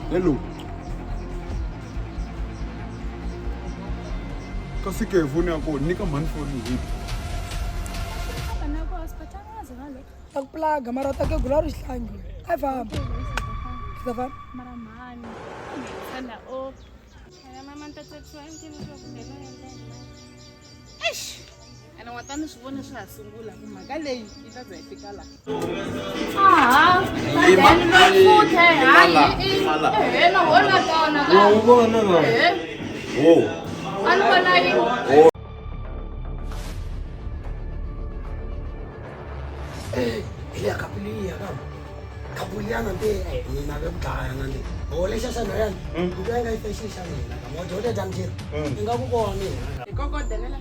Hello. Kasi ke foni ya kona nyika mhani foni hi. Ta ku plaga mara u ta kegula ri xihlangi a yi famba swi ta famba. Mara mhani tshanda o Eish! Ene wa ta ni swi vona swa ha sungula ku mhaka leyi yi ta za yi fika laha. Aha, hi le ya kapuliya kambe kapuliya na nte mina ve ku dlaya na nte ho lexa xa nhwanyana ku twa nga yi fashion xa mina ka mo dyondzo dya mjiri i nga ku kona mina. Hi kokodelela.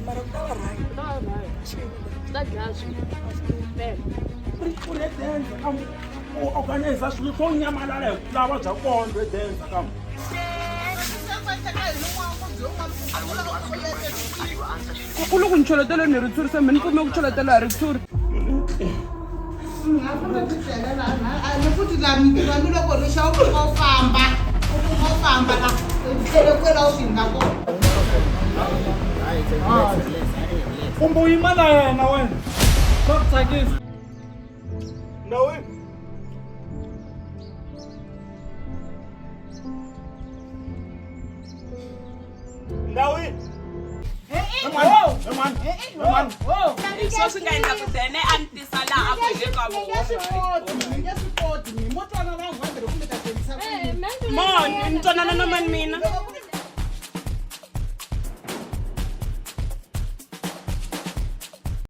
Mara ku ta va right. Swi ta dlaya swilo. U ri edenza kambe u organiza swilo swo nyamalala hi ku lava bya kondlo edenza kambe. Ku loko ni choletelo ni ri tshuri se mi ni kume ku choletelo a ri tshuri. Ni futhi la mintirho ni loko ri xa u kuma u famba u kuma u famba la u tlhele kwela u swi nga kona. Kumbe u yima na yena wena swa ku tsakisa. Ndhawini. Ndhawini. Hi swo swi nga endla ku Dene a ni tisa laha a ku hi le ka vona. Moni ni twanana na mani mina.